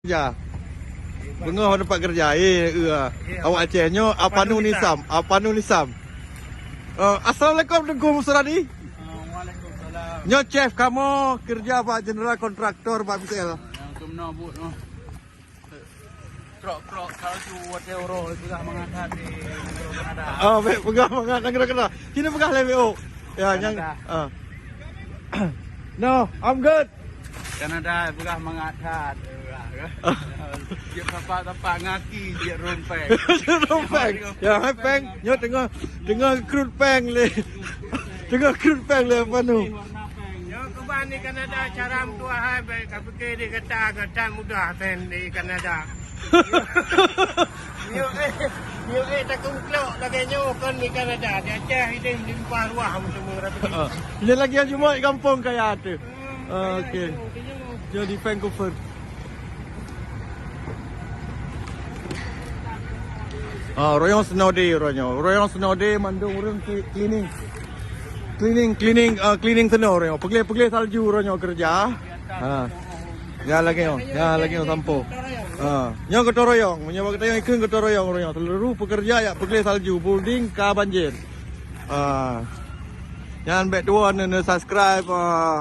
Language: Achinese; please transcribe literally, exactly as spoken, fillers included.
Kerja. Beungoh dapat kerja. Eh, eh. Awak Aceh nyoe Apanu Nisam. Apanu Nisam. Eh, assalamualaikum Teungku Musradi. Waalaikumsalam. Nyoe chef kamoe kerja bak general kontraktor bak B C L. Nyang keunoe buet noh. Trok-trok salju watèe uroe peugah mangat that di Kanada. Oh, bèk peugah mangat nanggroe Kanada. Sinoe peugah lé W O. Ya, nyang, Kanada. Ah. No, I'm good. Kanada peugah mangat that. Jeuet sapat-sapat ngaki, jeuet rhôn péng. Rhôn péng. Ya, hai péng. Nyoe teungoh, teungoh krut péng lé. Teungoh krut péng lé Apanu. Nyoe keubah di Kanada cara meutuah hai, bèk ka pike di gata, gata mudah then di Kanada. Nyoe eh, nyoe eh takeuklok lagèe nyoe kon di Kanada. Di Aceh idéh meulimpah ruah meuteumé rapi. Ah. Nyoe lagèe Jumaat gampông kaya tu. Ah, okey. Jadi Vancouver. Ah, royong snow day royong. Royong snow day mandum ureueng cli-, cleaning. Cleaning, cleaning, ah, cleaning snow royong. Peugléh-peugléh salju royong kerja. Ha. Ya lagèe nyoe, ya lagèe nyoe sampoe. Ha. Nyoe gotong royong, meunyoe bak gata nyang ikheun gotong royong royong. Seluruh pekerja jak peugléh salju, building ka banjir. Ha. Nyan bèk tuwo neusubscribe, ah,